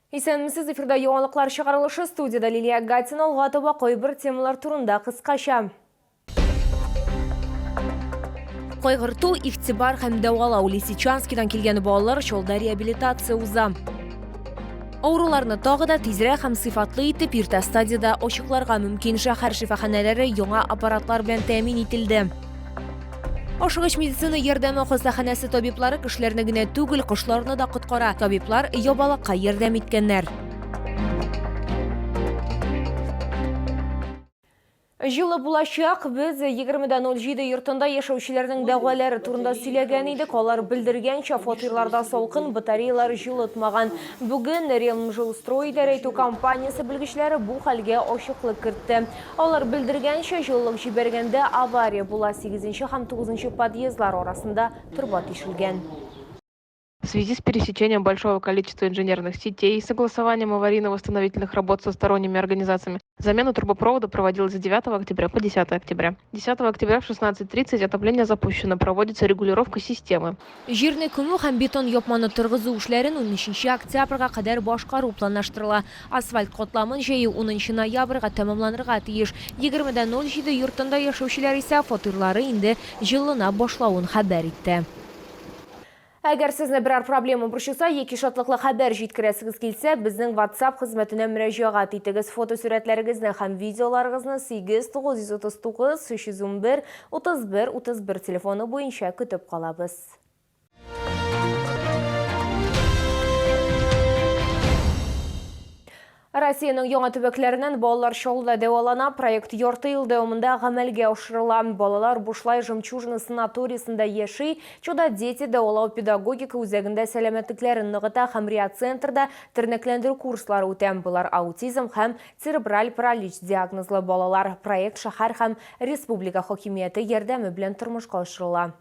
Исәнмесез, эфирда яңалыклар чыгарылышы, студиядә Лилия Гатина. Алга таба кайбер темалар турында кыскача. Кайгырту, игътибар һәм дәвалау. Лисичанскидан килгән балалар Чалда реабилитация уза. Авыруларны тагы да тизрәк һәм сыйфатлы итеп иртә стадиядә ачыкларга мөмкин. Шәһәр шифаханәләре яңа аппаратлар белән тәэмин ителде. Ашыгыч медицина ярдәме хастаханәсе табиблары кешеләрне генә түгел, кошларны да коткара. Табиблар ябалакка ярдәм иткәннәр. Җылы булачак. Без 20.07 йортында яшәүчеләрнең дәгъвалары турында сөйләгән идек. Алар белдергәнчә, фатирларда салкын, батареялар җылытмаган. Бүген Ремжилстрой идарә итү компаниясе белгечләре бу хәлгә ачыклык кертте. Алар белдергәнчә, җылылык җибәргәндә авария була, сигезенче һәм тугызынчы подъездлар арасында торба тишелгән. В связи с пересечением большого количества инженерных сетей и согласованием аварийно-восстановительных работ со сторонними организациями, замена трубопровода проводилась с 9 октября по 10 октября. 10 октября в 16:30 отопление запущено, проводится регулировка системы. Җирне күмү һәм бетон япманы торгызу эшләрен унөченче октябрьгә кадәр башкару планлаштырыла. Асфальт катламын җәю унынчы ноябрьгә тәмамланырга тиеш. 20,07 йортында яшәүчеләр исә фатирлары инде җылына башлавын хәбәр итте. Әгәр сезне берәр проблема борчыса яки шатлыклы хәбәр җиткерәсегез килсә, безнең WhatsApp хезмәтенә мөрәҗәгать итегез. Фотосурәтләрегезне һәм видеоларыгызны 8 939 311 31 31 телефоны буенча көтеп калабыз. Россиянең яңа төбәкләреннән балалар Чаллыда дәвалана. Проект ярты ел дәвамында гамәлгә ашырыла. Балалар бушлай Жемчужина санаториясендә яши, Чудо-дети дәвалау педагогика үзәгендә сәламәтлекләрен ныгыта һәм реацентрда тернәкләндерү курслары үтә. Болар аутизм һәм церебраль паралич диагнозлы балалар. Проект шәһәр һәм республика хакимияте ярдәме белән тормышка ашырыла.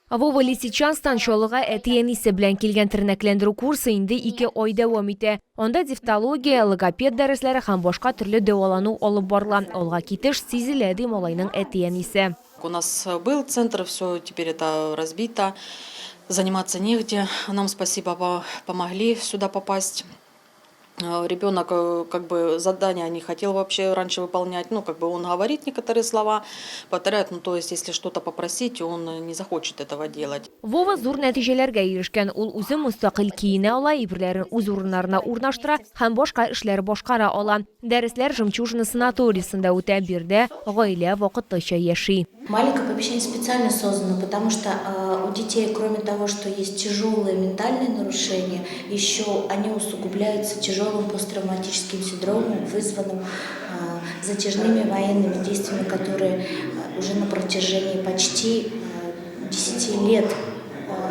Вова Лисичанстан Чаллыга әти-әнисе белән килгән тернәкләндерү курсы инде ике ай дәвам итә. Анда дефтология, логопед дәресләре һәм башка төрле дәвалану алып барыла. Алга китеш сизелә, ди малайның әти-әнисе. У нас был центр, все теперь это разбито, заниматься негде. Нам спасибо помогли сюда попасть. Ребенок как бы задания не хотел вообще раньше выполнять, ну как бы он говорит некоторые слова, повторяет, ну то есть если что-то попросить, он не захочет этого делать. Вова зур нәтиҗәләргә ирешкән. Ул үзе мөстәкыйль киенә ала, әйберләрен үз урыннарына урнаштыра һәм башка эшләр башкара ала. Дәресләр Жемчужина санаториясендә үтә, биредә гаилә вакытлыча яши. Маленькое помещение специально создано, потому что у детей, кроме того, что есть тяжелые ментальные нарушения, еще они усугубляются тяжелым посттравматическим синдромом, вызванным затяжными военными действиями, которые уже на протяжении почти 10 лет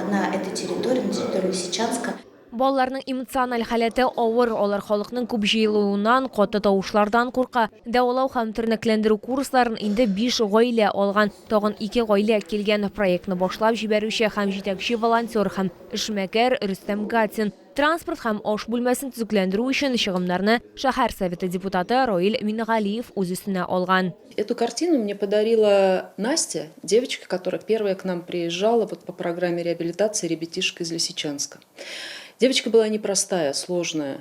на этой территории, на территории Лисичанска. Балаларның эмоциональ халәте авыр, алар халыкның күп җыелуыннан, каты тавышлардан курка. Дәвалау һәм тернәкләндерү курсларын инде биш гаилә алган. Тагын ике гаилә килгән. Проектны башлап җибәрүче һәм җитәкче волонтер һәм эшмәкәр Рөстәм Гатин. Транспорт һәм аш бүлмәсен төзекләндерү өчен чыгымнарны шәһәр Советы депутаты Раил Мингалиев үз өстенә алган. Эту картину мне подарила Настя, девочка, которая первая к нам приезжала вот по программе реабилитации ребятишек из Лисичанска. Девочка была непростая, сложная.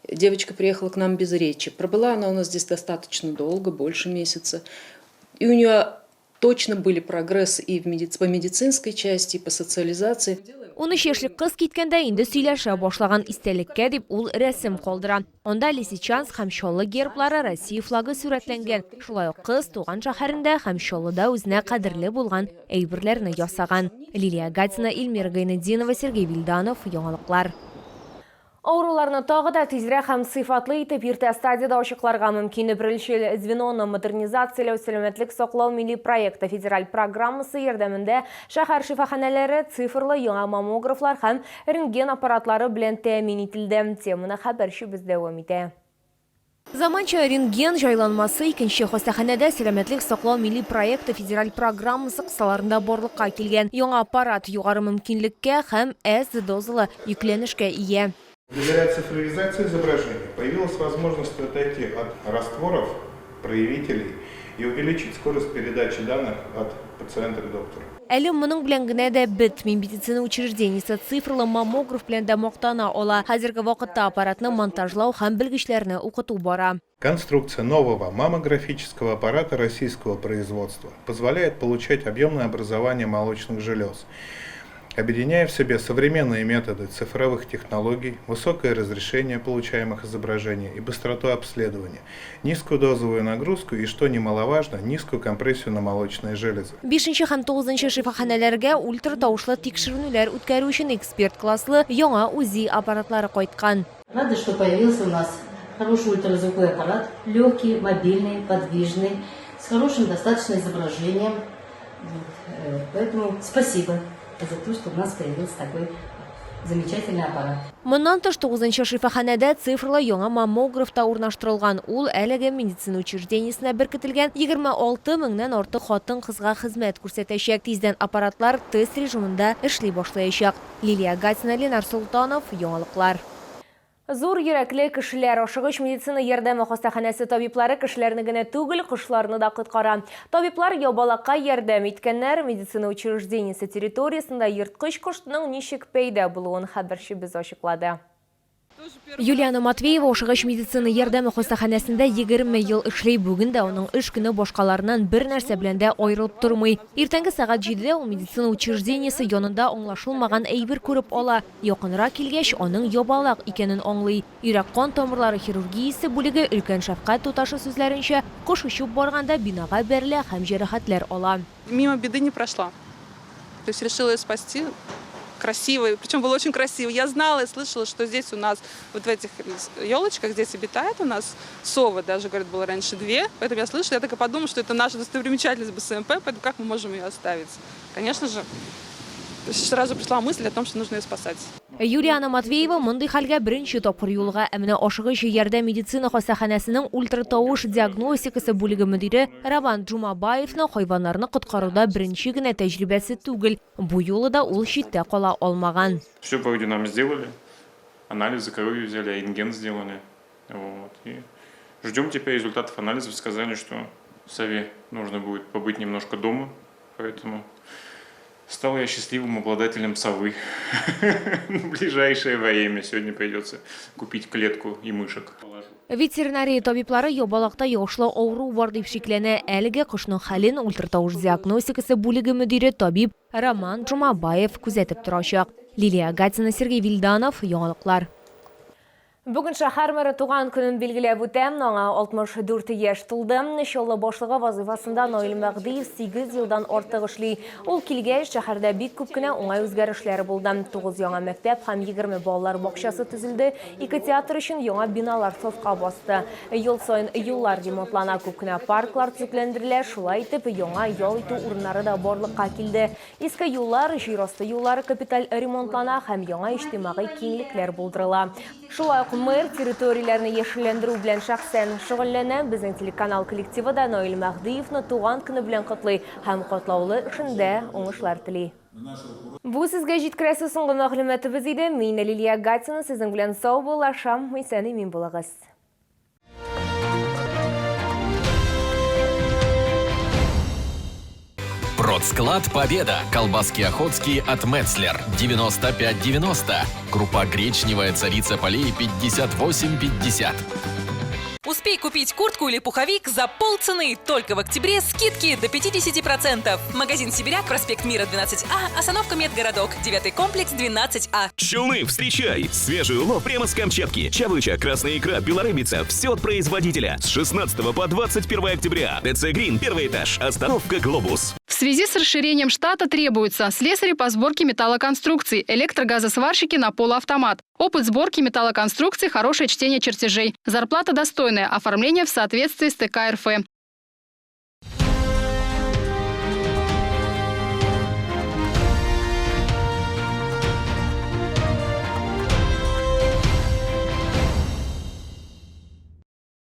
Девочка приехала к нам без речи. Пробыла она у нас здесь достаточно долго, больше месяца. И у нее точно были прогрессы и в медици по медицинской части, и по социализации. 13 яшьлек кыз киткәндә инде сөйләшә башлаган истәлеккә дип ул рәсем калдыра. Анда Лисичанск һәм Чаллы герблары, Россия флагы сурәтләнгән. Шулай ук кыз туган шәһәрендә һәм Чаллыда үзенә кадерле булган әйберләрне ясаган. Лилия Гатина, Эльмира Гайнетдинова, Сергей Вильданов, Яңалыклар. Авыруларны тагы да тизрәк һәм сыйфатлы итеп иртә стадиядә ачыкларга мөмкин. Беренчел звеноны модернизацияләү Сәламәтлек саклау милли проекты федераль программасы ярдәмендә шәһәр шифаханәләре цифрлы яңа маммографлар һәм рентген аппаратлары белән тәэмин ителде. Теманы хәбәрчебез дәвам итә. Заманча рентген җайланмасы икенче хастаханәдә Сәламәтлек саклау милли проекты федераль программасы кысаларында барлыкка килгән. Яңа аппарат югары мөмкинлеккә һәм әз дозалы йөкләнешкә ия. Благодаря цифровизации изображения появилась возможность отойти от растворов, проявителей. И увеличить скорость передачи данных от пациента к доктору. Әле моның белән генә дә бетми. Медицина учреждениесе цифрлы маммограф белән дә мактана ала. Хәзерге вакытта аппаратны монтажлау һәм белгечләрне укыту бара. Конструкция нового маммографического аппарата российского производства позволяет получать объемное образование молочных желез, объединяя в себе современные методы цифровых технологий, высокое разрешение получаемых изображений и быстроту обследования, низкую дозовую нагрузку и, что немаловажно, низкую компрессию на молочные железы. Бишенче һәм тугызынчы шифаханәләргә ультратавышлы тикшеренүләр үткәрү өчен эксперт класслы яңа УЗИ аппаратлары кайткан. Рада, что появился у нас хороший ультразвуковой аппарат, легкий, мобильный, подвижный, с хорошим достаточно изображением. Вот, поэтому спасибо за то, что у нас появился такой замечательный аппарат. Моннан тыш тугызынчы шифаханәдә цифрлы яңа маммограф та урнаштырылган. Ул әлеге медицина учреждениесенә беркетелгән 26 меңнән артык хатын-кызга хезмәт күрсәтәчәк. Тиздән аппаратлар тест режимында эшли башлаячак. Лилия Гатина, Ленар Солтанов, Яңалыклар. Зур йөрәкле кешеләр. Ашыгыч медицина ярдәме хастаханәсе табиблары кешеләрне генә түгел, кошларны да коткара. Табиблар ябалакка ярдәм иткәннәр. Медицина учреждениесе территориясендә ерткыч кошның ничек пәйда булуын хәбәрчебез ачыклады. Юлиана Матвеева ашыгыч медицина ярдәме хастаханәсендә 20 ел эшли. Бүген дә аның эш көне башкаларыннан бер нәрсә белән дә аерылып тормый. Иртәнге сәгать 7-дә ул медицина учреждениесе янында аңлашылмаган әйбер күреп ала. Якынрак килгәч, аның ябалак икәнен аңлый. Йөрәк-кан тамырлары хирургиясе бүлеге өлкән шәфкать туташы сүзләренчә, кош очып барганда бинага бәрелә һәм җәрәхәтләр ала. Мимо беды не прошла. То есть решила ее спасти. Красивый, причем был очень красивый. Я знала и слышала, что здесь у нас, вот в этих елочках, здесь обитает у нас совы, даже, говорят, было раньше две. Поэтому я слышала, я так и подумала, что это наша достопримечательность БСМП, поэтому как мы можем ее оставить? Конечно же, сразу пришла мысль о том, что нужно ее спасать. Юлиана Матвеева мондый хәлгә беренче тапкыр юлыга. Ә менә ашыгыч ярдәм медицина хастаханәсенең ультратавыш диагностикасы бүлеге мөдире Раван Джумабаевның хайваннарны коткаруда беренче генә тәҗрибәсе түгел. Бу юлы да ул читтә кала алмаган. Все вроде нам сделали. Анализы крови взяли, рентген сделали. Вот. И ждем теперь результатов анализов. Сказали, что сове нужно будет побыть немножко дома. Поэтому стал я счастливым обладателем совы. В ближайшее время сегодня придется купить клетку и мышек. Ветеринария табиблары ябалакта йогышлы авыру бар дип шикләнә. Әлегә кошның хәлен ультратавыш диагностикасы бүлеге мөдире табиб Роман Джумабаев күзәтеп торачак. Лилия Гатина, Сергей Вильданов, Яңалыклар. Бүген шәһәр мэры туган көнен билгеләп үтә. Аңа 64 яшь тулды. Чаллы башлыгы вазыйфасында Наил Мәһдиев 8 елдан артык эшли. Ул килгәч, шәһәрдә бик күп кенә уңай үзгәрешләр булды. 9 яңа мәктәп һәм 20 балалар бакчасы төзелде. Ике театр өчен яңа биналар сафка басты. Ел саен юллар ремонтлана, күп кенә парклар төзекләндерелә. Шулай итеп, яңа ял итү урыннары да барлыкка килде. Иске юллар, җир асты юллары капиталь ремонтлана һәм яңа иҗтимагый киңлекләр булдырыла. Шулай ук мэр территорияләрне яшелләндерү белән шәхсән шөгыльләнә. Безнең телеканал коллективы да Наил Мәһдиевны туган көне белән котлый һәм катлаулы эшендә уңышлар тели. Бу сезгә җиткерәсе соңгы мәгълүматыбыз иде. Мин Лилия Гатина сезнең белән саубуллашам. Исән-имин булыгыз. Продсклад «Победа». Колбаски охотские от Метцлер. 95,90. Крупа гречневая «Царица полей» 58,50. Успей купить куртку или пуховик за полцены. Только в октябре скидки до 50%. Магазин «Сибиряк», проспект Мира, 12А, остановка Медгородок, 9 комплекс, 12А. Челны, встречай! Свежий улов прямо с Камчатки. Чавыча, красная икра, белорыбица. Все от производителя. С 16 по 21 октября. ТЦ «Грин», первый этаж. Остановка «Глобус». В связи с расширением штата требуются слесари по сборке металлоконструкций, электрогазосварщики на полуавтомат. Опыт сборки металлоконструкций, хорошее чтение чертежей. Зарплата достойная, оформление в соответствии с ТК РФ.